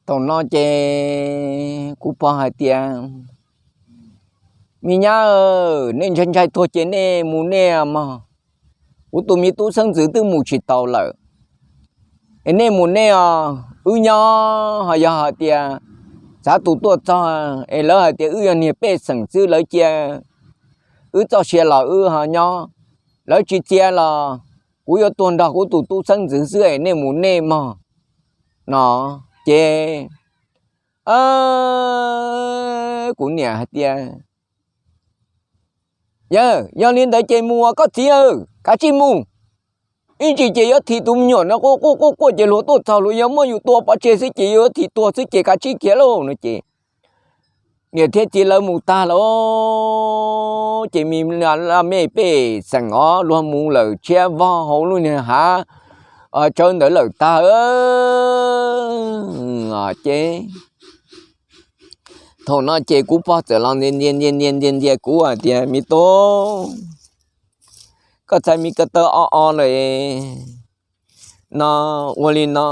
Thaum no ces kuv pog hais tias, Me nyab, nej ntshai ntshai tuag ces nej mus nej mog. Kuv tus me tub xeeb ntxwv twb mus tsis taus lawm, es nej mus nej os, wb nyob. Ho yog hais tias txav tus tuaj txog es lawv hais tias wb yog niag pej xeem xwb, lawv cia wb txoj sia los wb ho nyob, lawv tsis cia los kuv yuav tuag nrog kuv tus tub xeeb ntxwv xwb es nej mus nej mog. No ces kuv niam hais tias, Yog li ntawd ces mus os koj txiv, kav tsij mus. Ib ntsis ces yuav thim tus me nyuam no quaj quaj quaj quaj ces luag tuaj txog luag yuav muab yus tua pov tseg xwb ces yuav thim tuag xwb ces kav tsij kiag lauj. No ces niam thiab txiv lawv mus tag lawm, ces me laj mej pej xeem os luag mus lawm tshiab vog hauv lub niag hav tsawv ntawd lawm tag. Ces thaum no ces kuv pog txawm los ntias ntias ntias ntias ntias kuv hais tias, Me tub, koj txhais me ko taw o o lawm no, ua li no,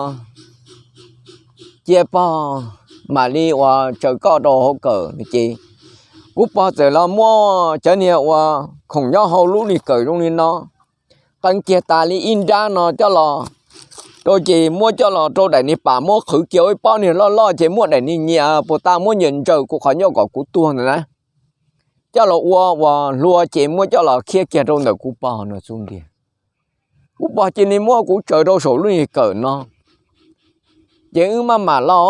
cia pog mam li uas tsaws koj rau hauv kawm. Ces kuv pog txawm los muab cov niag uas khoom nyob hauv lub niag kawm zoo li no qee kiag tas li ib nrab no coj los rau, ces muab coj los rau daim niag pam, muab qhwv kiag ua ib pob niag loj loj, ces muab daim niag nyias puas tas muab nyias ntsaws kuv qhov ncauj kom kuv tuag ntawd na, coj los ua uas hlua ces muab coj los khiab kiag rau ntawm kuv pog no xub ntiag. Kuv pog cia li muab kuv tsaws rau saum lub niag kawm no, ces wb maj mam los,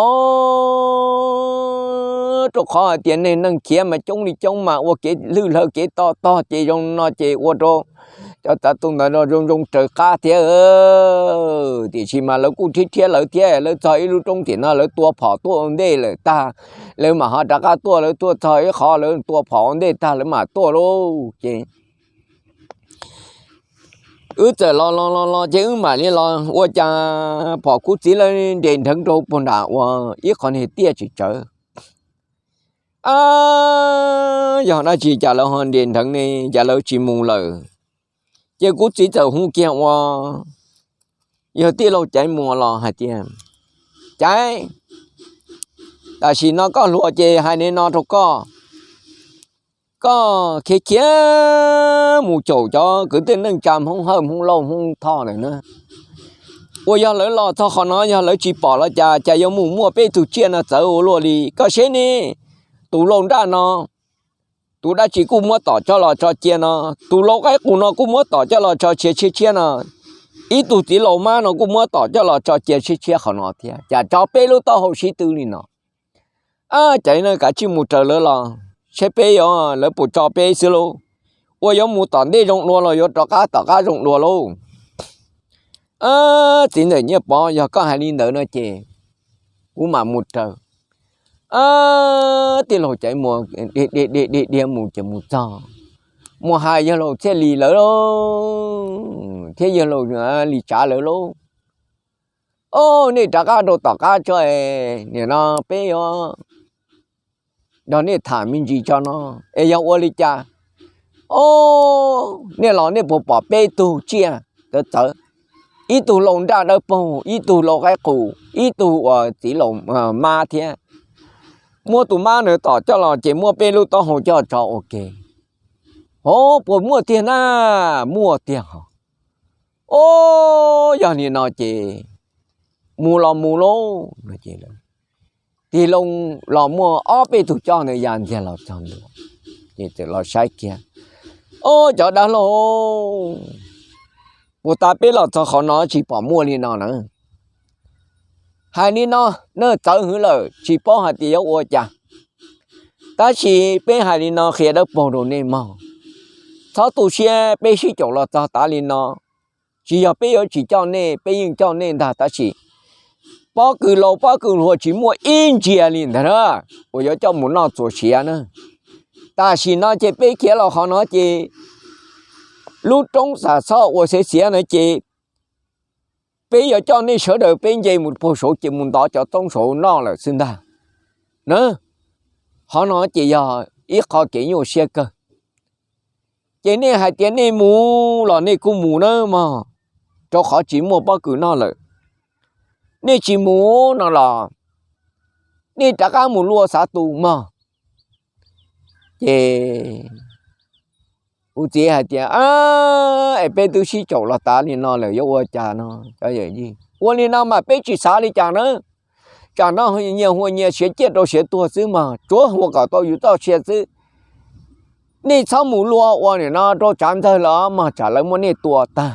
rau qhov hais tias neeg neeg khiav mas coob li coob mas ua kev hlwj hlawv kev toj tog ces zoo no ces ua rau cov txav tu ntawd no zoo zoo raws qab thiab. Tiam sis mas lawv kuj rhiab rhiab lawv thiab, lawv txog ib lub roob tim no lawv tua phom tuaj ua ntej lawm tag, lawv mam ho rov qab tuaj, lawv tuaj txog ib qhov lawv tua phom ua ntej tag lawv mam tuaj lauj. Ces wb txawm los los los los ces wb mam li los ua cas pom kuv txiv lawv nres nrheev rau puag nram uas ib qhov niag tiaj tsis tsawv. A, yog dab tsi cas lawv ho nres nrheev ne, cas lawv tsis mus lawm? Ces kuv txiv txawm hu kiag ua yog tij laug Caiv Muas los hais tias, Caiv, tam sim no koj hluas ces hais li no rau koj, koj khiav khiav mus caum cov kwv tij neej tsa Hmoob Hawj Hmoob Lauj Hmoob Thoj ntawd na, uas yog lawv los txog qhov no yog lawv tsis pom los cas, cas yuav mus muaj peb tug tsiaj no txawv ua luaj li. Koj saib ne, tus laus nraj no, tus dab tsi kuj muab tom coj los tso cia no, tus laus qaib qus no kuj muab tom coj los tso cia tshiab tshiab no, ib tug txiv laus mab no kuj muab tom coj los tso cia tshiab tshiab qhov no thiab, cas tso peb lub taub hau sib tw li no. A, cas no kav tsij mus raws lawv los saib peb yuav lawv puas tso peb xwb lauj. Ua yuav mus tom ntej zoo dua los yuav rov qab tom qab zoo dua lauj. A, txiv ntxawm Nyiaj Pov, yog koj hais li ntawd no ces kuv mam mus raws. A, tij laug Caiv Muas dhia dhia dhia dhia mus ces mus txog, mus hais yawg laus Txhiaj Lis lawv thiab yawg laus Lis Tsav lawv lauj. O, nej rov qab rau tom qab tso, nim no peb yuav nrog nej tham me ntsis tso no, es yog ua li cas, o, nej los nej puas pom peb tug tsiaj txawv txawv, ib tug laus nraj dawb paug, ib tug laus qaib qus, ib tug uas txiv laus mab thiab. Muab tus mab ntawd tom coj los ces muab peb lub taub hau coj tso ua ke. Ho, puas muaj tiag na? Muaj tiag hos. O, yog li no ces mus los mus lauj. Tig loo los muaj ob peb tug coj ntawd ya ntxiag los txog ntua, ces txawm los saib kiag, O, cov dab laug, puas tas peb los txog qhov no tsis pom muaj li no na. Hais li no, nej txawv hwv lawm tsis paub hais tias yuav ua cas. Tab sis peb hais li no qhia dawb paug rau nej mog, txhob tu siab, peb sib caum los txog tav li no, tsis yog peb yuav tsis coj nej, peb yeej coj nej ntag, tab sis pob kws laus pob kws hluas tsis muaj ib ntsia li ntag na, uas yuav coj mus noj txuas siav na. Tam sim no ces peb khiav los qhov no ces lub roob xam txhob ua xiav xiav no ces peb yuav coj nej sawv daws peb nce mus puag saud ces mus ntov cov txoob saud noj lawm xwb ntag na. Qhov no ces yog ib qho kev nyuaj siab kawg. Ces nej hais tias nej mus los nej kuj mus na mog, rau qhov tsis muaj pob kws noj lawm. Nej tsis mus no los nej rov qab mus luaj xav tu mog. Ces kuv txiv hais tias, es peb twb sib caum los tas li no lawm yuav ua cas no. Ua li no mas peb tsis xav li cas na, tsam no nyias hu nyias siav ciaj rau siav tuag xwb mog, tsuav hu kom tau yus txoj sia xwb. Nej txhob mus luaj ua nim no rau tsav ntxawg lawm mog, tsam lawv muab nej tua tag.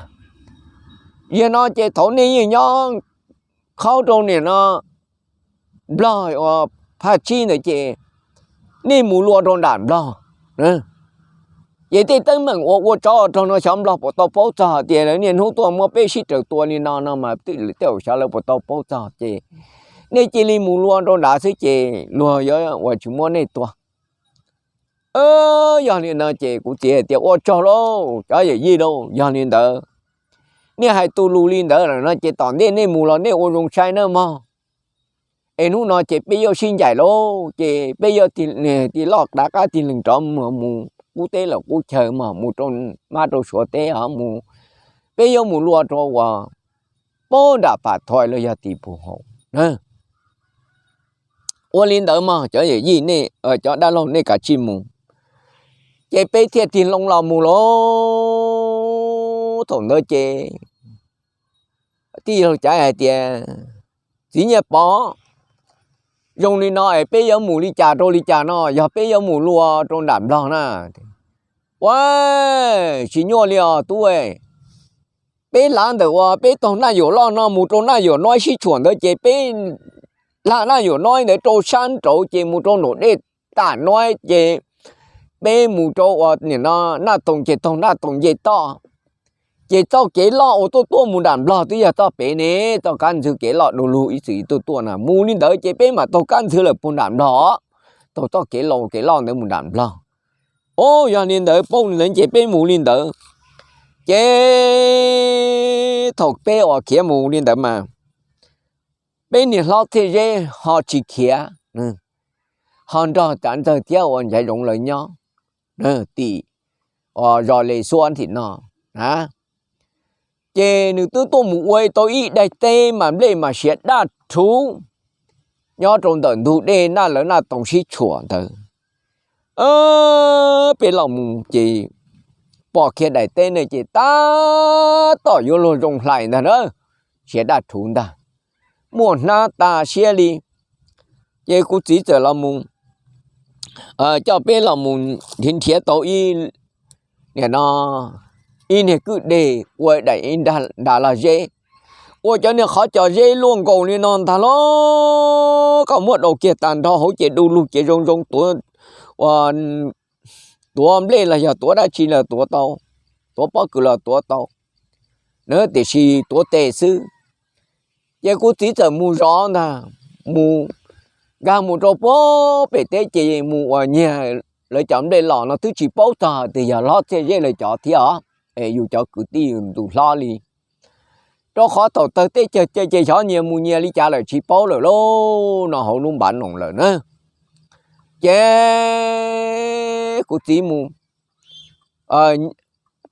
Yog no ces thaum nej yeej nyob qhaub rau nim no Nplog uas phaj tsib ntawd ces nej mus luaj rau nram Nplog. Ces tej teeb meem uas ua tsov rog no xyov Nplog puas tau paub txog tias lawv niaj hnub tuaj muab peb sib raws tua li no no mas tej zaum xyov lawv puas tau paub txog ces nej cia li mus luaj rau nrad xwb ces luag yuav uas tsis muab nej tua. Yog li no ces kuv txiv hais tias ua tsaug lauj cov yawm yij lauj, yog li ntawd nej hais tus lus li ntawd lawm no ces tom ntej nej mus los nej ua zoo saib nawb mog. Es hnub no ces peb yuav sib ncaim lauj, ces peb yuav tig loj rov qab tig lees rov mus qub teb lawm qub chaw mog, mus rau mab rau suav teb os mus, peb yuav mus luaj rau uas puag nram Pas Thais los yog tim Pus Haum. Ua li ntawd mog cov yawm yij, cov dab laug nej kav tsij mus. Ces peb thiaj tig loo los mus lauj. Thaum ntawd ces tij laug Caiv hais tias, Txiv Nyiaj Pov, zoo li no es peb yuav mus li cas rau li cas no, yog peb yuav mus luaj rau nram Nplog na? Ua, tsis nyuaj li os tub, peb lav ntawm uas peb taug Naj Yuam Loj no mus rau Naj Yuam Noib sib tshuam ntawd ces peb lav Naj Yuam Noib ntawd rau sab nraud ces mus rau nraum dej Tam Noib ces peb mus rau uas nim no Naj Toom ces taug Naj Toom nce toj. Ces txoj kev loj uas tuaj tuaj mus nram Nplog twb yog txoj pem ne, txoj kab ntxwg kev loj du lug ib txwm tuaj tuaj na, mus li ntawd ces peb mam taug kab ntxwg lawm puag nram Nplog, taug txoj kev laus kev loj ntawd mus nram Nplog. Os, yog li ntawd paub li ntawd ces peb mus li ntawd. Ces thaum peb uas khiav mus li ntawd mas peb niag hlob Txhiaj Zeb ho tsis khiav, ho nrog Tsav Ntxawg thiab uas Nchaiv Zoov lawv nyob tim zos Les Xuab tim no. Ces nws twb tuaj mus ua tau ib daim teb mas nplej mas siav daj rhuv nyob rau ntawm ntug dej Naj, lawv Naj Toom sib tshuam ntawd. Peb los mus ces pom kiag daim teb ne ces tab tom yuav luag zoo hlais ntag na, siav daj rhuv ntag, muaj hnab tas siab li. Ces kuv txiv txawm los mus coj peb los mus nrhiav nrhiav tau ib, nim no, ib niag kwj deg ua daim ib nra lag zeb, ua cov niag qhov cos zeb luaj nkaus li no ntag lauj. Koj muab daus kiag tag nrho hauv ces du lug ces zoo zoo tuav, ua, tuav nplej los yog tuav dab tsi los tuav tau, tuav pob kws los tuav tau, tiam sis tuav tes xwb. Ces kuv txiv txawm mus zov ntag, mus, nkag mus rau puag pem teb ces mus uas nyiag lawv cov nplej los no twb tsis paub txog tias yog hlob Txhiaj Zeb lawv cov thiab os, es yus cov kwv tij yus tus hlob li. Rau qhov thaum tawg teb chaws ces xyov nyias mus nyias li cas lawm tsis paub lawm lauj, no hauv lub npav noos lawm na. Ces kuv txiv mus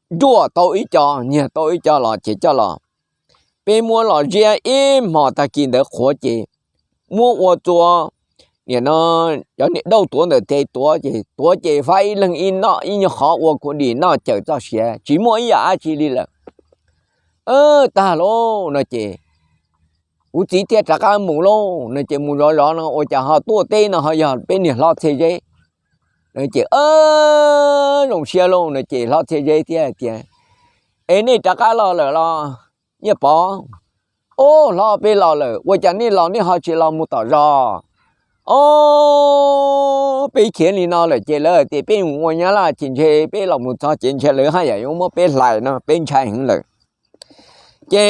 nruaj tau ib co, nyiag tau ib co los ces coj los, peb muab los ziab ib hmos tag kis ntawd qhuav ces muab ua txua, nim no, cov niag dauj tuav ntawm tes tuav ces tuav ces faib ib leeg ib noj ib nyuag qhov ua kua dis noj cawm txoj sia tsis muaj ib yam dab tsi li lawm. Tag lauj no ces kuv txiv thiaj rov qab mus lauj no ces mus zov zov no ua cas ho tuaj teb no ho yog peb niag hlob Txhiaj Zeb. Ces zoo siab lauj no ces hlob Txhiaj Zeb thiaj hais tias, Es nej rov qab los lawm los Nyiaj Pov? Os, hlob, peb los lawm. Ua cas nej los nej ho tsis los mus tom zos? Os, peb khiav li no lawm ces lawv hais tias peb mus ua Nyab Laj ces ntshe peb los mus txog ces ntshe lawv haj yam yuav muab peb hlais no peb ntshai heev lawm. Ces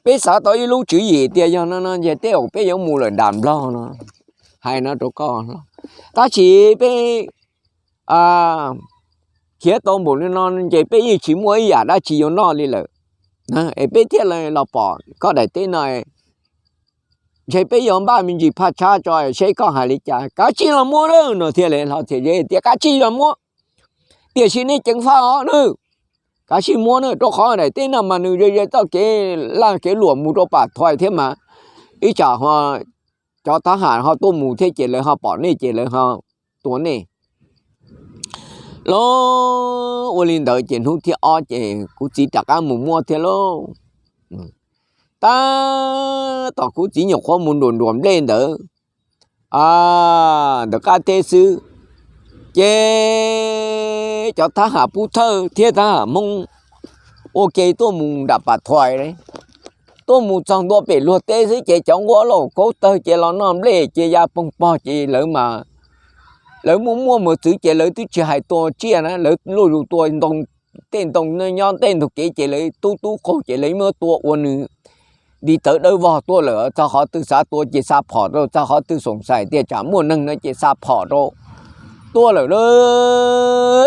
peb xav tau ib lub tswv yim tias yog no no ces tej zaum peb yuav mus lawm nram Nplog no, hais no rau koj. Tab sis peb khiav tau npaum li no ces peb yeej tsis muaj ib yam dab tsi yuav noj li lawm, es peb thiaj li los pom koj daim teb no, ntshe peb yuav npaj me ntsis phaj tshab tso seb koj hais li cas, kav tsij los muab na no thiaj li hlob Txhiaj Zeb tias kav tsij los muab, tiam sis nej ceev faj os na, kav tsij muab na, rau qhov daim teb no mas nws ze ze txoj kev laj kev luam mus rau Pas Thais thiab mas, ib tsam ho cov thab ham ho tuaj mus thiab ces lawv ho pom nej ces lawv ho tua nej lauj. Ua li ntawd ces hnub thib ob ces kuv txiv rov qab mus muab thiab lauj. Tab tom kuv txiv nyuam qhuav mus nruam nruam nplej ntawd, ntawm qab teb xwb, ces cov thab ham pub thawj thiab thab ham hmoob ua ke tuaj mus nram pas thuais, tuaj mus txog ntua pem luag teb xwb ces cov nquab lauj kaub tawg ces los noj nplej ces ya poog pog ces lawv muaj muaj mos txwv ces lawv twb tsis hais tua tsiaj na, lawv luj zus tua tej ntoo, nyob tej ntug kev ces lawv tub tub qaug ces lawv muab tua ua nws nti tawv dawb vog tuaj lawm. Txog qhov twg xav tua ces xa phom rau, txog qhov twg xoom xais tias tsam muaj neeg no ces xa phom rau tuaj lawm.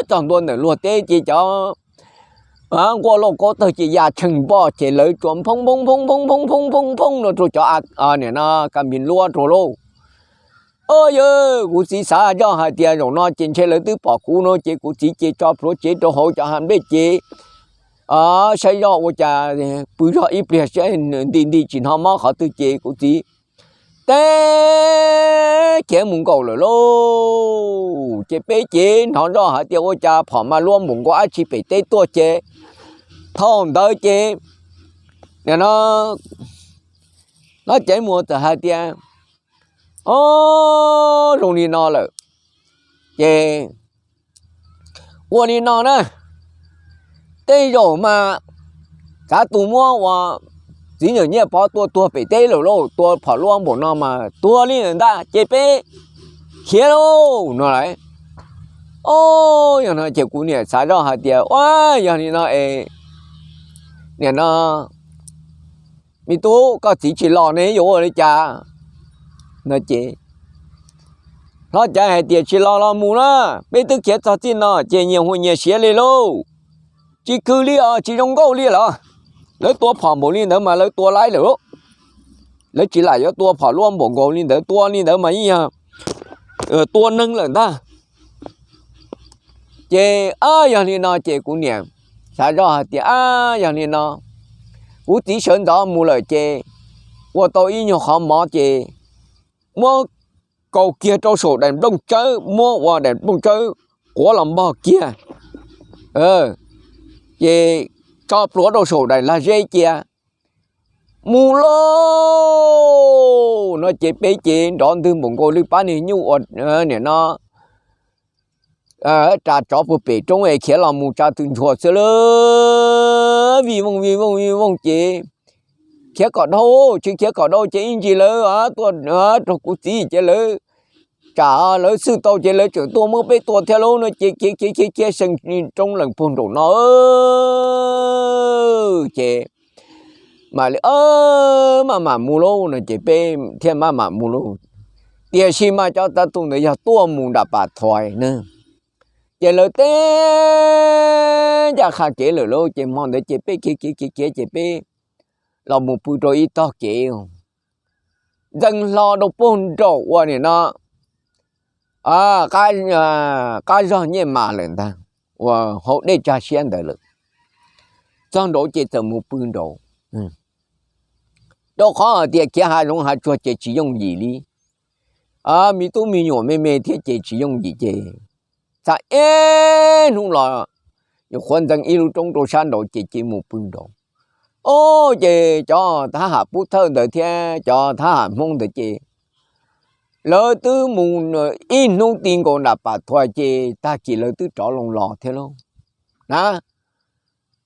Txog ntua ntawm luag teb ces cov nquab lauj kaub tawg ces ya tsheej npoj ces lawv tsuas nphoob nphoob nphoob nphoob nphoob nphoob nphoob no rau cov niam no ka npis luab rau lauj. Yawg, kuv txiv xav zoj hais tias zaum no ces ntshe lawv twb pom kuv no ces kuv txiv ces tso plhuav tsev rau hauv cov hav nplej ces saib zoj ua cas pw zog ib pliag saib nti nti tsis hnov mob qhov twg ces kuv txiv teb khiav mus nkaum lawm lauj. Ces peb ces hnov zoj hais tias ua cas phom mas luab npaum nkaus dab tsi pem teb tuaj ces thaum ntawd ces no Hlob Ceeb Muas txawm hais tias, o, zoo li no lawm ces ua li no na, tej zaum mas kav tus muab ua txiv nyeem nyiaj pov tua tuag pem teb lawm lauj, tua phom luab npaum no mas tuag li lawm ntag ces peb khiav lauj no lauj. O, yog no ces kuv niam xav zoj hais tias, ua, yog li no es, niam no, me tub, koj txiv tsis los ne yuav ua li cas no ces Hlob Ceeb hais tias tsis los los mus na, peb twb khiav txog txij no ces nyias hu nyias siav li lauj. Tsis khwv li os, tsis zoo nkauj li los. Lawv tua phom npaum li ntawd mas lawv tua laib lawm. Lawv tsis lam yuav tua phom luab npaum nkaus li ntawd, tua li ntawd mas yeej yog tua neeg lawm ntag. Ces yog li no ces kuv niam xav zoj hais tias, a, yog li no, kuv txiv sawv ntxov mus lawm ces ua tau ib nyuag qhov mov ces muab kaus kiag rau saum daim nplooj tsawb, muab ua daim nplooj tsawb quav los npog kiag, ces tso plhuav rau saum daim lag zeb cia mus lauj no ces peb ces nrov ntwg npaum nkaus li pab niag nyuj ua niam no ras tsov puag pem roob es khiav los mus tsa tus ntsuag xwb lauj. Vij vooj vij vooj vij vooj ces khiav kom dhau, tsis khiav kom dhau ces ib ntsis lawv tuaj rau kuv txiv ces lawv tsam lawv xwj tau ces lawv tseem tuaj muab peb tua thiab lauj no ces khiav khiav khiav khiav seem roob lees puag nraum no ces mam li maj mam mus lauj no ces peb thiaj maj mam mus lauj. Tiam sis mas cov tav tu ntawd yog tuaj mus nram pas thuais na, ces lawv teb ncaj qha kev lawm lauj. Ces hmo ntawd ces peb khiav khiav khiav khiav ces peb los mus pw rau ib tog kev ntxeev hlo rau puag nraum ua nim no qab zog Nyiaj Mas lawm ntag, uas hauv dej tsag siab ntawd lawm. Txog nraud ces txawm mus pw nraud, rau qhov hais tias khiav hav zoov hav tsuag ces tsis yooj yim li. Me tub me nyuam me me thiab ces tsis yooj yim ces txhaj ib hnub los nyuam qhuav ntxeev ib lub roob rau sab nraud ces cia mus pw nraud. Au, ces cov thab ham pub thawj ntawd thiab cov thab ham Hmoob ntawd ces lawv twb mus ib hnub ti nkaus nram pas thuas ces tag kis lawv twb rov loo los thiab lauj na.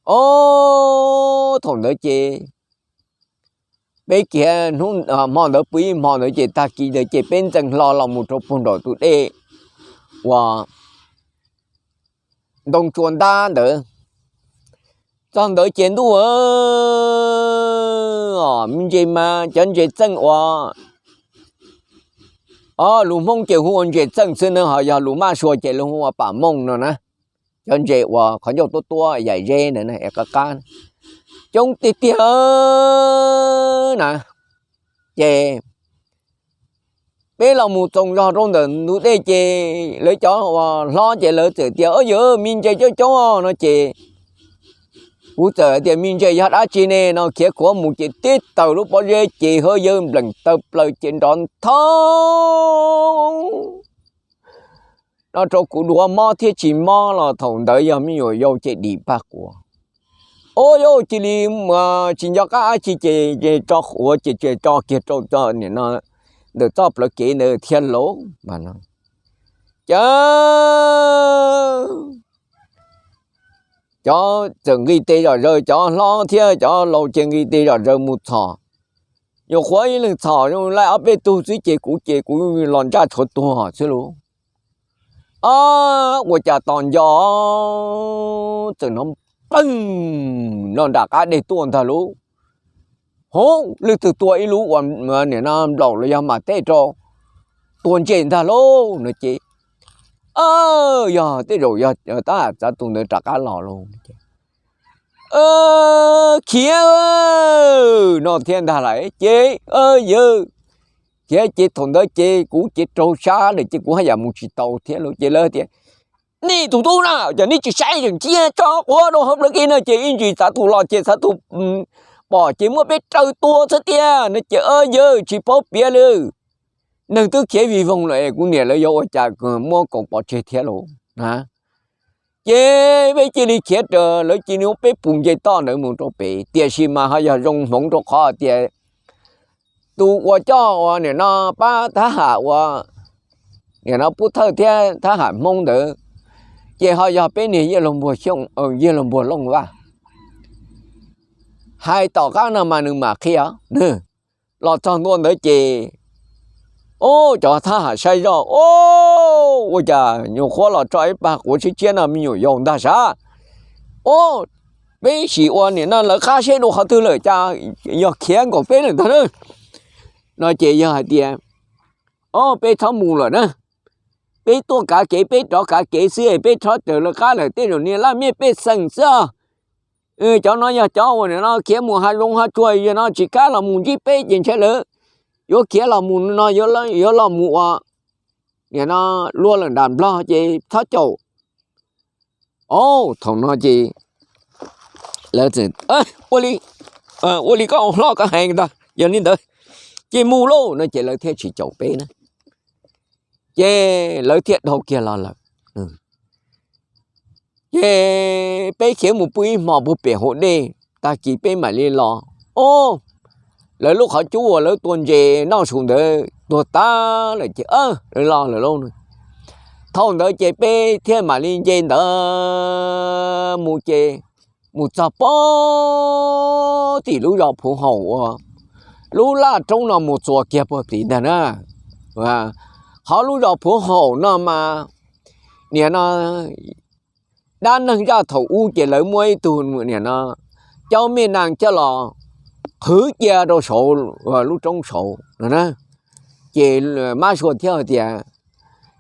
Au, thaum ntawd ces peb kiag hmo ntawd pw ib hmo ntawd ces tag kis ntawd ces peb ntxeev hlo los mus rau puag nraum tus dej uas ntoo tsua ntab ntawd. Txog ntawd ces ntuj, me ntses mas cov ntses txeej uas lus Hmoob ces hu ua ntses txeej xwb na, ho yog lus maj sua ces lawv hu ua pam mooj no na. Cov ntses uas qhov ncauj tuab tuab yaim zeb ntawd es qab qab coob tiag tiag na. Ces peb los mus txoos zog rau ntawm ntug dej ces lawv cov uas hlob ces lawv txawm tias, Au, yawg, me ntses coob coob no ces Kuv txawm tias me ntsis yog dab tsi ne no, khiav khuav mus ces tib taws lub pob zeb ces hawb yawg nplees taw plaws ces nrov nthoo no rau kuv duav mob thiab tsis mob los thaum ntawd yog me nyuam yaus ces dim pag quav. Ua yus cia li tsis nco qab dab tsi ces tso quav ces tso kiag rau ntawm txoj plawv kev ntawd thiab lauj. Ces cov txawm nqis tes zom zaws, cov hlob thiab cov laus ces nqis tes zom zaws mus txhom. Nyuam qhuav ib leeg txhom zoo li ob peb tug xwb ces kuv ces kuv los ntsaj tshuav tuag xwb lauj. Ua cas tos nco txawm hnov pheej no nram qab dej tuaj ntag lauj. Hov, leej twg tua ib lub ua niam no nplaum los yog mam tej rau tua ntses ntag lauj no ces, yog tej zaum yog tab txav tus ntawd rov qab los lauj. Khiav no thiab ntag lauj ces, yawg, khiav ces thaum ntawd ces kuv ces raug sab lawm ces kuv haj yam mus tsis tau thiab lauj. Ces lawv tias, nej tus tub na, cas nej tsis saib zeem cia tso quav rau hauv plawv kev no ces ib ntsis txav tus los ces txav tus pom ces muab peb raws tua xwb tiag no ces, yawg, tsis paub piav li, neeg twb khiav vij voog lawm es kuv niam lawv yuav ua cas muab koom pov tseg thiab lauj. Ces peb cia li khiav raws lawv cia li muab peb pus nce toj ntawd mus rau pem, tiam sis mas ho yog zoo hmoov rau qhov tias tus uas coj uas niam no pab thab ham uas niam no pub thawj thiab thab ham Hmoob ntawd ces ho yog peb niag Yij Laug Npuag Looj Vaj. Hais tom qab no mas nws mam qhia, nws los txog ntua ntawd ces, o, cov thab ham saib zoj, o, ua cas nyuam qhuav los tso ib pag quav tshiab tshiab no me nyuam yaus ntag sav. O, peb sim ua niam no lawv qab seb dua qhov twg lawm cas yog khiav nkaus peb lawm ntag na. No ces yog hais tias, o, peb txhob mus lawm na, peb tuaj kav kev, peb rov kav kev xwb, peb rov raws lawv qab lawm tej zaum niag laj mej pej xeem xwb os. Cov no yog cov uas niam no khiav mus hav zoov hav tsuag, yog no tsis kam los mus ntsib peb ces ntshai lawv yuav khiav los mus no, yuav los mus ua niam no luag lawm nram Nplog ces txhob caum. O, thaum no ces lawv, ua li koj hlob koj hais ntag, yog li ntawd ces mus lauj no ces lawv thiaj tsis caum peb na. Ces lawv thiaj dhau kiag los lawm. Ces peb khiav mus pw ib hmo puag pem hauv dej, tag kis peb mam li los. O, lawv lub qhov cub uas lawv tua ntses noj su ntawd tuag tag lawm ces lawv los lawm lauj. Thaum ntawd ces peb thiaj mam li nce ntawd mus ces mus txog puag tim lub zos Phuv Haum uas lub laj roob no mus txuas kiag puag tim ntag na. Qhov lub zos Phuv Haum no mas niam no dab neeg zaj thaum ub ces lawv muab ib tug niam no caub mej nees coj los qhwv cia rau saud, lub roob saud no na. Ces mab sua thiaj hais tias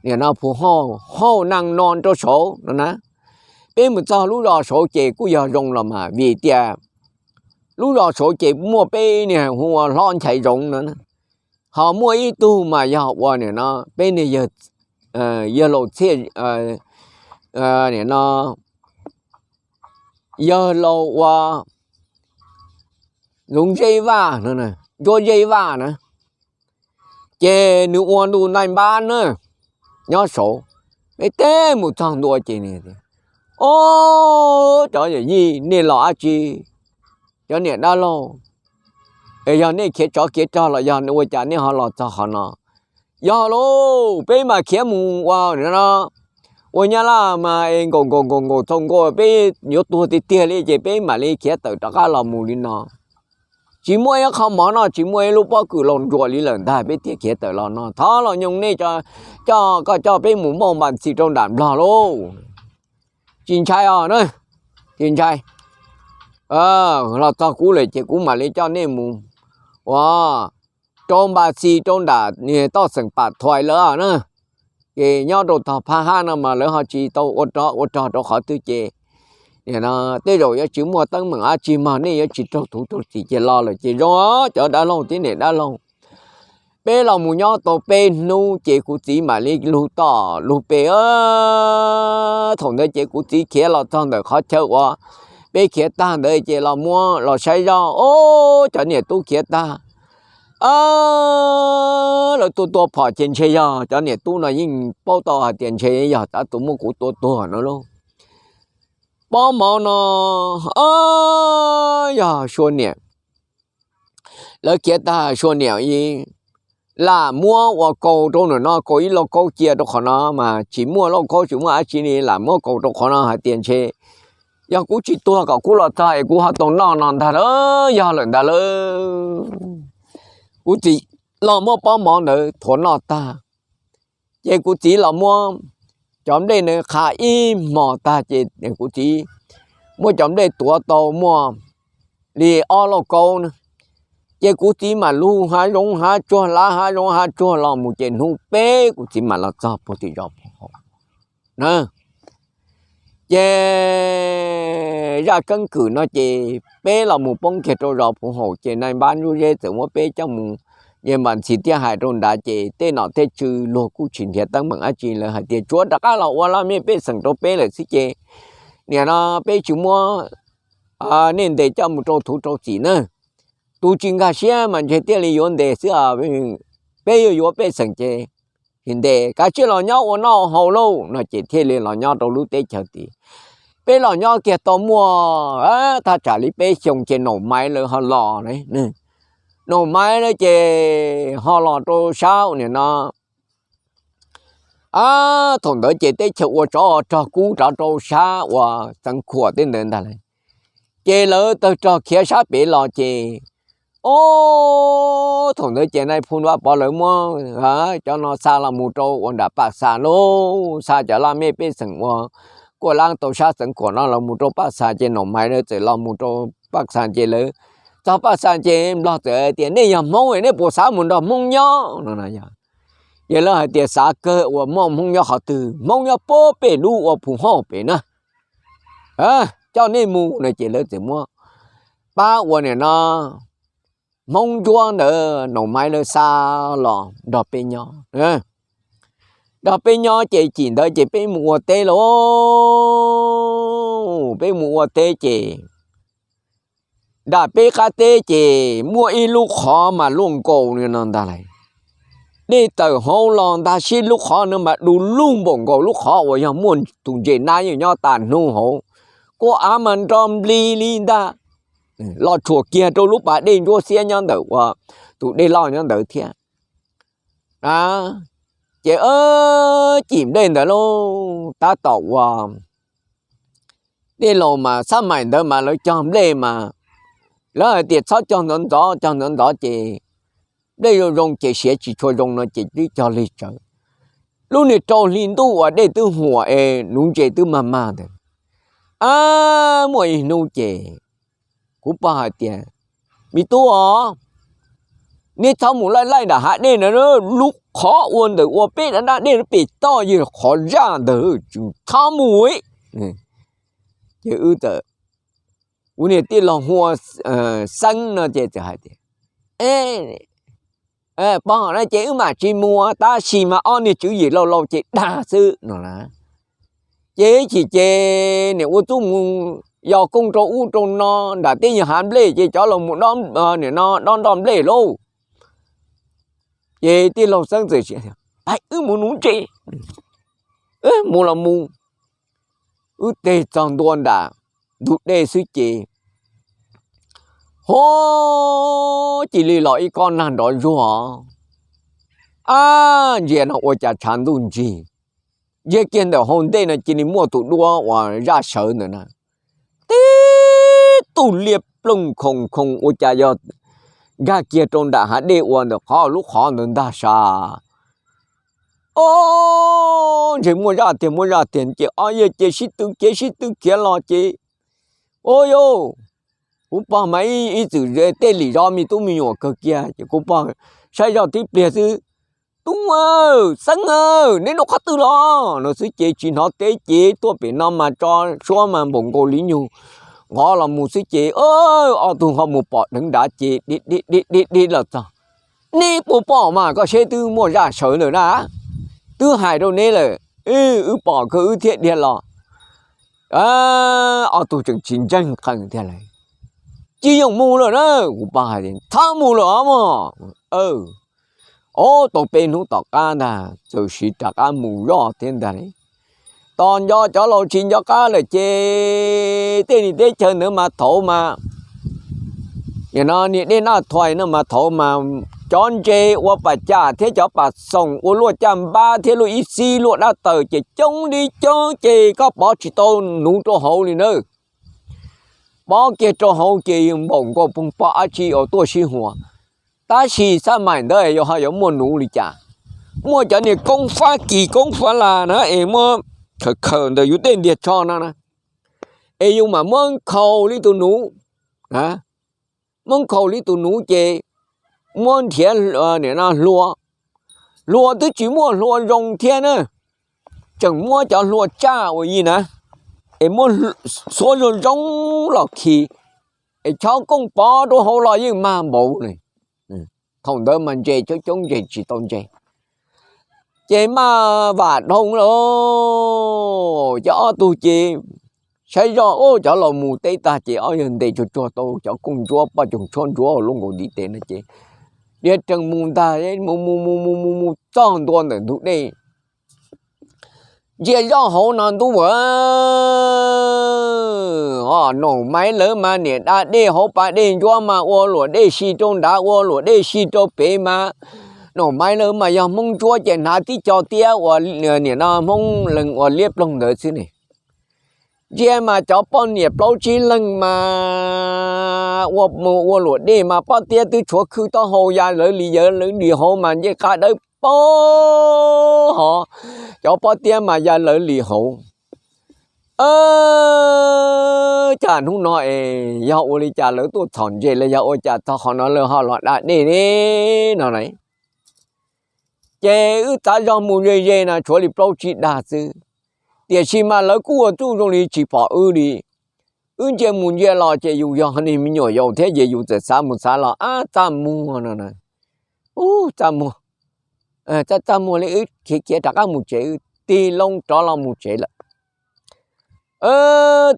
niam no Phuv Haum, Haum nees no rau saud no na. Peb mus txog lub zos saud ces kuj yog zoo los mas vim tias lub zos saud ces muaj peb niag hu ua Hlob Nchaiv Zoov no na. Ho muaj ib tug mas yog ua niam no peb niag yawg laus txhiaj, niam no yawg laus ua Zoov Zeb Vaj no, Ntsuab Zeb Vaj na. Ces nws ua ntu ntaij npab na, nyob saud. Peb teb mus txog ntua ces, o, cov yawm yij nej los dab tsi? Cov niam dab laug, es yog nej khiav tsov khiav rog los yog ua cas nej ho los txog qhov no? Yog lauj, peb mas khiav mus ua no, ua Nyab Laj mas es nkaum nkaum nkaum nkaum txaus nkaus peb yuav tuag tiag tiag li ces peb mam li khiav tawm rov qab los mus li no. Tsis muaj ib qho mov noj, tsis muaj ib lub pob kws los ntsuam li lawm ntag, peb thiaj khiav tawm los no. Thov los nyoog nej coj, koj coj peb mus npauj npas txhis rau nram Nplog lauj. Tsis ntshai os na, tsis ntshai. Los txog kuv lawm ces kuv mam li coj nej mus ua rau npas txhis rau nram toj xeem Pam Thuais lawm na. Ces nyob rau tog Phab Hab no mas lawv ho tsis tau ua rog ua rog rau qhov twg ces tej zaum yuav tsis muaj teeb meem dab tsi mog, nej yuav tsis raug thuv raug txim ces los lawm ces zoo os cov dab laug thiab niam dab laug. Peb los mus nyob tau peb hnub ces kuv txiv mam li lug tom lug pem. Thaum ntawd ces kuv txiv khiav los txog ntawm qhov chaw uas peb khiav tag ntawd ces los muab los saib zoj, o, cov niam tub khiav tag, lawv tua tua phom ces ntshe yog cov niam tub no yeej paub tau hais tias ntshe yog tab tus muab kuv tua tuag no lauj. Pob mov no, o, yog sua niam, lawv khiav tag sua niam lam muab ua kaus rau nram no, kaus ib lauj kaub cia rau qhov no mas tsis muaj lauj kaub tsis muaj dab tsi li, lam muab kaus rau qhov no hais tias ntshe yog kuv tsis tuag kom kuv los txog es kuv ho tau noj no ntag lauj, yog lawm ntag lauj. Kuv txiv los muab pob mov ntawd thuav noj tag, ces kuv txiv los muab cov nplej ntawd qha ib hmos tag ces kuv txiv muab cov nplej tuav tau muaj li ob lauj kaub na. Ces kuv txiv mam lug hav zoov hav tsuag, lav hav zoov hav tsuag los mus ces hnub peb kuv txiv mam los txog puag tim zos Phuv Haum na. Ces zaj keeb kwm no ces peb los mus poob kiag rau zos Phuv Haum ces nai npab Ntsuab Zeb txawm muab peb coj mus, ces npam ntxhi thiaj hais rau nrad ces tej nom tej tswv luag kuj tsis nrhiav teeb meem dab tsi, lawv hais tias tsuav rov qab los ua laj mej pej xeem rau peb lawm xwb ces nim no peb tsis muab nej ntes coj mus rau thuv rau txim na. Tus tsis nkag siab mas ntshe thiaj li yuav ntes xwb, peb yuav yuav pej xeem ces ntes, kav tsij los nyob ua noj haus lauj no ces thiaj li los nyob rau lub teb chaws tid. Peb los nyob kiag tau muaj thaj tsam li peb xyoo ces Naum Maiv lawv ho los. Naum Maiv lawv ces ho los rau sab ua nim no, thaum ntawd ces teb chaws ua tsov rog kub rov rau sab uas Xeev Khuam tej ntawd ntag lauj. Ces lawv tawg rog khiav sab pem los ces, o, thaum ntawd ces nai phu Vaj Pov lawv muab cov no xa los mus rau ua nram Paj Xa lauj, xa cov laj mej pej xeem uas kuaj lab tau sab Xeev Khuam no los mus rau Paj Xa ces Naum Maiv lawv txawm los mus rau Paj Xa ces lawv txog Paj Xa ces Nplog txawm hais tias nej yog Hmoob nej puas xav mus nrog Hmoob nyob no. Ces lawv hais tias xav kawg uas muaj Hmoob nyob qhov twg, Hmoob nyob puag pem lub ua Phuv Haum pem na, coj nej mus no ces lawv txawm muab pab ua nim no Hmoob Ntsuab ntawd Naum Maiv lawv xa los nrog peb nyob. Nrog peb nyob ces cim ntawd ces peb mus ua teb lauj, peb mus ua teb ces nram peb qab teb ces muaj ib lub qhov mas luaj nkaus li no ntag lauj. Dej tawm hauv los ntag sib lub qhov no mas du lug npaum nkaus lub qhov uas yog muaj tus ntses nab yeej nyob tas hnub hauv, kuj av mas nro nplig li ntag, los tshuam kiag rau lub pas dej ntsuab xiab nyob ntawm uas tus dej loj nyob ntawd thiab. Ces cim nplej ntawd lauj, tab tom uas dej laus mas xab maim ntawd mas lawv cog nplej mas lawv hais tias txhob cog ntxov ntxov, cog ntxov ntxov ces nplej zoo zoo ces siav tsis tshua zoo no ces twb cog lig tsawv. Lub niag rau hli ntuj uas dej twb huam es nuv ntses twb mag mag ntawd, a, muaj ib hnub ces kuv pog hais tias, me tub os, neb txhob mus laij laij nram hav dej na, lub qhov ua ntawm ua peb dab dej pem toj yog qhov zaj ntawd, txhob mus. Ces wb txawm, kuv niag tij laug hu ua Xeeb no ces txawm hais tias, pog no ces wb mam tsis mus, tab sis mas ob niag tswv yim laus laus ces dag xwb no na. Ces ib chim ces nim ua txuj mus yos kooj rau ub rau no nram teb yog hav nplej ces cov laus mus dob, nim no dob nroj nplej lauj. Ces tij laug Xeeb txawm, pab wb mus nuv ntses, mus los mus. Wb tig txog ntua nram ntug dej xwb ces, ho, cia li los ib kob nag nrov zuag, a, ntsia no ua cas tshav ntuj ntsig, ntsia kiag ntawm hauv ntej no cia li muaj tus duab uas zaj sawv ntawd na, tib tug liab plooj khoom khoom ua cas yog nkag kiag rau nram hav dej ua ntawm qhov lub qhov ntawd ntag sav. O, ntshe muaj zaj tiag muaj zaj tiag ces ob yawg ces sib tw khiav sib tw khiav los ces, o yau, kuv pog mas ib txwm tej lim zov me tub me nyuam kawg kiag ces kuv pog saib zoj tib pliag xwb, tub aw, Xeeb aw, neb nyob qhov twg los no xwb ces tsis hnov teb ces tuaj pem no mas tso suab mas npaum nkaus li nyuag nqov los mus xwb ces ob tug ho mus pom dheev nrad ces di di di di los txog. Neb puas pom mas koj seb twb muaj zaj sawv ntawm na, twb hais rau neb lawm, wb pom kawg wb thiaj dhia los. ob tug tseem tsis ntseeg qees tiag lawm. Tsis yeem mus lawm na. Kuv pog hais tias txhob mus lawm os mog. Ob tau peb hnub tom qab ntag txawm siv rov qab mus zoj thiab ntag. Tos nco cov laus tsis nco qab lawm ces tej niag teb chaws ntawd mas thaum mas nim no niag dej Naj Thuais no mas thaum mas cov ntses ua pas cam thiab cov pas xoom ua luaj caj npab thiab luaj ib xib luaj dab taws ces coob li coob ces koj pov tsis tau nuv rau hauv li na. Pov kiag rau hauv ces npaum nkaus poog poj dab tsi uas tuaj sib huas. Tab sis xab maim ntawd yuav ho yuav muaj nuv li cas? Muaj cov niag koob fab kis koob fab las na es muab khaws khaws ntawm yus tej ntiag tsho no na, es yus mam muab nkhaus li tus nuv, muab nkhaus li tus nuv ces muab nrhiav hlua, hlua twb tsis muaj hlua zoo thiab na, tseem muab cov hlua tsaj ua yig na, es muab xuab zoo zoo los khi, es chob kooj pov rau hauv los yeej mag npaum li. Thaum ntawd mas ntses coob coob ntses tsis tau ntses, ces maj vam dhau lawm. Ces ob tug ces saib zoj ua cov laus mus teb tag ces ob yawg ntes tsuag tsuag tau cov kooj ntsuab poj coog tshuab ntsuab lub nkaus ntiv tes no ces dhia rees mus ntag, mus mus mus mus mus mus txog ntua ntawm ntug dej. Ntsia zoj hauv no ntuj a, Nom Maiv lawv mas niam da dej hauv pas dej ntsuab mas ua luam dej si rau nrad ua luam dej si rau pem mas, Nom Maiv lawv mas yog Hmoob ntsuab ces hnav tib co tiab ua niam no Hmoob leeg ua liab ploog ntawd xwb ne. Ntsia mas cov poj niam plaub tsib leeg mas ua ua luam dej mas pob tiab twb tshuav khwj taub hau ya lawv li ya lawv li hauv mas ncej qab dawb paug hov, cov pob tiab mas ya lawv li hauv. Cas hnub no es yog ua li cas lawv tuaj txhom ntses los yog ua cas txog qhov no lawv ho los da dej ne no na. Ces wb txav zog mus ze ze no tshuav li plaub tsib dag xwb, tiam sis mas lawv kuj ua txuj zoo li tsis pom wb li. Wb ntsia mus ntsia los ces yus yog niag me nyuam yaus thiab ces yus txawm xav mus xav los ab txaj muag no na, ub txaj muag, txaj txaj muag li wb khiav khiav rov qab mus tsev, wb tig loo rov los mus tsev lawm.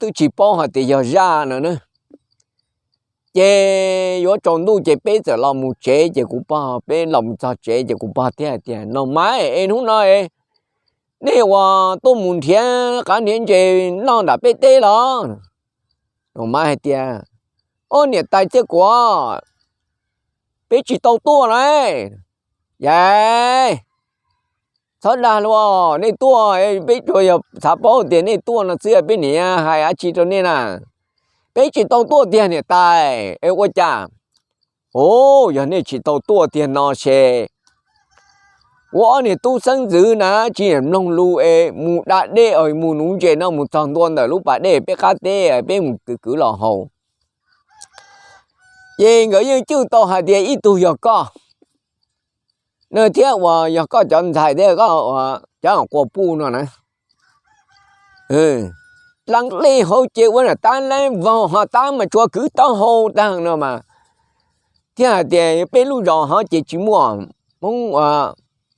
Twb tsis paub hais tias yog zaj no na. Ces yuav tsaus ntuj ces peb txawm los mus tsev ces kuv pog, peb los mus txog tsev ces kuv pog thiaj hais tias Nom Maiv es hnub no es nej uas tuaj mus nrhiav qav nrhiav ntses noj nram peb teb los? Nom Maiv hais tias, Ob niam tais Txiaj Kuam, peb tsis tau tuaj lauj. Yais, txhob dag luag, nej tuaj peb tsuas yog xav paub tias nej tuaj no xwb, peb niam hais dab tsi rau nej na? Peb tsis tau tuaj tiag niam tais, es ua cas? Ub, yog nej tsis tau tuaj tiag no ces kuv ob niag tub xeeb ntxwv na tsis mloog lus es mus da dej mus nuv ntses no mus txog ntua ntawm lub pas dej peb qab teb peb mus kwv kwv los haus. Ces nkawd yeej cwj tau hais tias ib tug yog koj na thiab uas yog koj cov ntxhais thiab koj cov quas puj no na. Dlaa dlej hauv ces ua niam tab leb vog ho tab mas tsuav kwv taub hau tag no mas, thiaj hais tias peb lub zos hov ces tsis muaj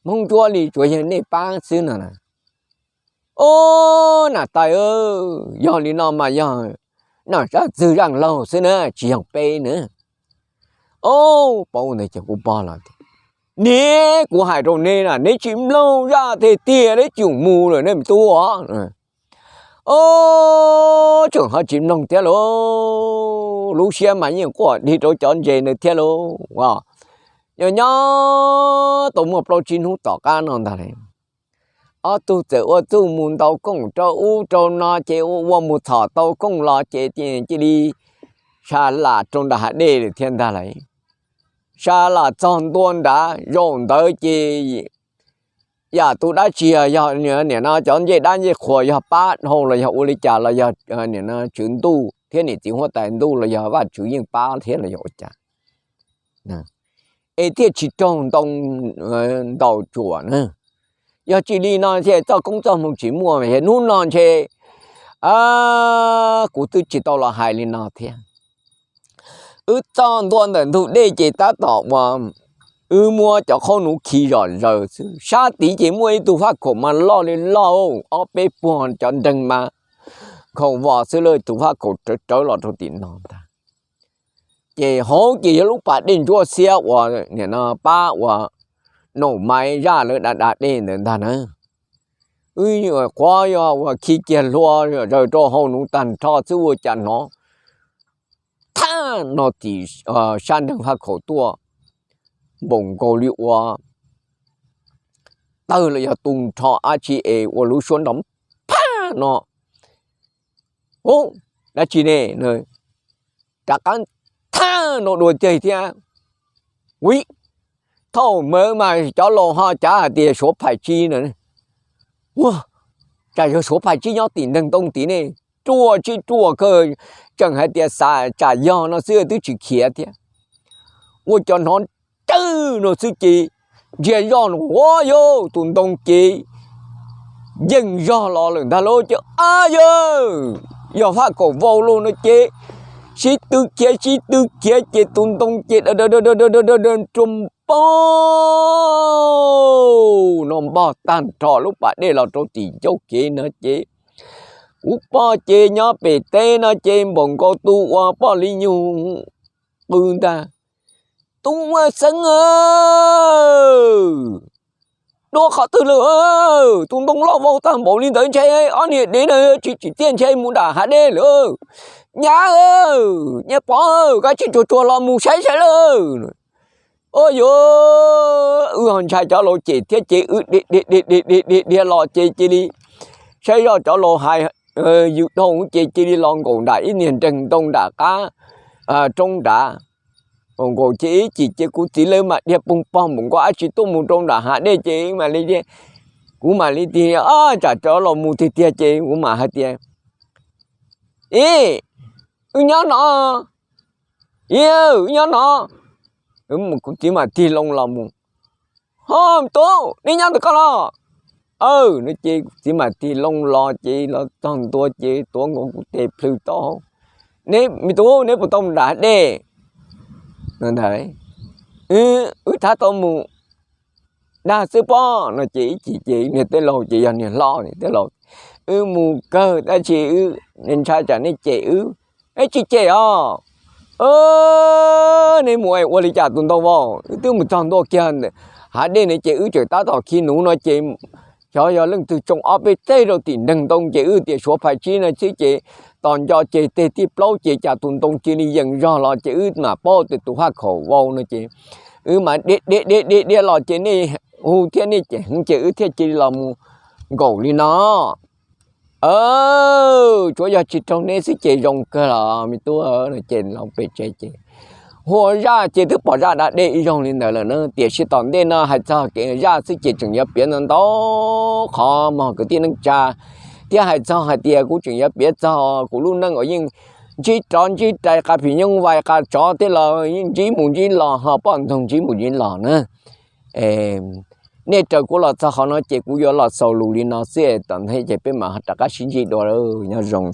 Hmoob ntsuab li, tsuas yog nej pab xwb no na. Ob, niam tais, yog li no mas yog nom zaj txwg zaj laug xwb na, tsis yog peb na. Ob, paub ntawd ces kuv pog los tias, Niam, kuv hais rau neb na, neb tsis mloog zaj tiag tiag, neb tsis mus lawm nej mus tuaj. Ob, tseem ho tsis mloog thiab lauj, lub siab mas yeej quaj dig rau cov ntses ntawd thiab lauj. Nyob nyob tau muaj plaub tsib hnub tom qab no ntag lauj, ob tug txawm ua txuj mus ntaus kooj rau ub rau no ces ua ua mus txhom tau kooj los ces cia li sa las rau nram hav dej lawm thiab ntag lauj. Sa las txog ntua nrad zaum ntawd ces yam tus dab tsi yog niam no cov ncej dab ncej qhuas yog pab dhau los yog ua li cas los yog niam no tswv ntuj thiab niam txiv huab tais ntuj los yog Vajtswv yeej pab thiab los yog ua cas es thiaj tsis raug ntoo ntaus tsuam na. Yog tsis li no ntshe txoj koob txoj hmoo tsis muaj, hnub no ntshe kuv twb tsis tau los hais li no thiab. Wb txog ntua ntawm ntug dej ces tab tom uas wb muab cov qhaub nuv khi zom zaws xwb, sab tid ces muaj ib tug faj khaum mas loj li loj, ob peb puag cov nreeg mas khaum vos xwb lawm, tus faj khaum rawv rawv los rau tim no ntag. Ces hauv ces yog lub pas dej ntsuab xiab uas nim no pab uas naum maiv zaj lawv da da dej ntawd ntag na. Wb nyuam qhuav yog uas khi kiag hlua zaws rau hauv nuv tag nrho xwb ua cas hnov thaj no tim sab nreeg faj khaum tuaj npaum nkaus li ua tawg los yog tu nrho dab tsi es ua lub suab nrov phaj no. Ub, dab tsi ne? Rov qab thaj no dua ceg thiab. Ui, thaum ntawd mas cov laus ho cav hais tias suav phais tsib no. Ua, cas yog suav phais tsib nyob tim nreeg ntoo tid ne? Ruaj tsib ruaj kawg, tseem hais tias xav tsam yog no xwb twb tsis khiav thiab. Ua cov hnov tsawg no xwb ces ntsia zoj no ua yog tus ntoo ces yeej zog los lawm ntag lauj. Ces a yawg, yog faj khaum vau lauj no ces sib tw khiav sib tw khiav ces tus ntoo ces rua npog no npog tag nrho lub pas dej los rau tim ncauj kev no ces kuv poj ces nyob pem teb no ces npaum nkaus tus ua poj li nyug qw ntag. Tub Vaj Xeeb, dua qhov twg lawm? Tus ntoo loj vau tag npaum li ntawd ntshe ob niag dev na tsis tsim txiaj ntshe mus nram hav dej lawm. Nyab, nyab pov, koj tsis tsuag tsuag los mus saib saib lawm. Ua yuav wb ho ntshai cov laus cem thiab ces wb dhia dhia dhia dhia dhia los ces cia li saib zoj cov laus hais yws dhau ces cia li los nkaum nram ib niag nreeg ntoo nram qab roob nrad. Nkaum ces ib chim ces kuv txiv lawv mam dhia pog pog npaum nkaus dab tsi tuaj mus rau nram hav dej ces mam li, kuv mam li tias, tsam cov laus mus tiag tiag ces kuv mam hais tias, ib, wb nyob no, ib, wb nyob no. Kuv txiv mam tig loo los mus, ho tub, neb nyob ntawm koj los? Aw, no ces kuv txiv mam tig loo los ces los txog ntua ces tuav nkaus kuv tes plhws tau. Neb, me tub, neb puas tau mus nram hav dej? Ntawd, wb thab tau mus dag xwb pob no ces ib chim ces niag tij laug ces yog niag hlob niag tij laug, wb mus kawg tab sis wb ntshai tsam nej cem wb. Neb tsis cem os. Neb mus es ua li cas tus ntoo vau? Wb twb mus txog ntua kiag hav dej no ces wb tseem tab tom khi nuv no ces xyov yog leej twg tsoo ob peb teg rau tim nreeg ntoo ces wb tias suav phais tsib no xwb ces tos nco ces teg thib plaub ces cas tus ntoo cia li yees zog los ces wb mam paub tias tus faj khaum vau no ces wb mam dhia dhia dhia dhia los ces nej hu thiab nej cem heev ces wb thiaj cia li los mus nkaum li no. Tsuav yog tsis raug neb xwb ces zoo kawg los me tub no ces los pem tsev ces hu zaj ces twb pom zaj da dej ib zaug li ntawd lawm na. Tiam sis tom ntej no hais txog kev zaj xwb ces tseem yuav piav ntau ntau qhov mog kwv tij neej tsa, thiab hais txog hais tias kuv tseem yuav piav txog kuv lub neej uas yeej ntsib rov ntsib rais, qa phim nyooj vais, qa tsov tej los yeej ntsib mus ntsib los, ho poj ntxoog ntsib mus ntsib los na. Nej raws kuv los txog qhov no ces kuv yuav los xaus lus li no xwb, tom ntej ces peb mam rov qab sib ntsib dua, nyob zoo.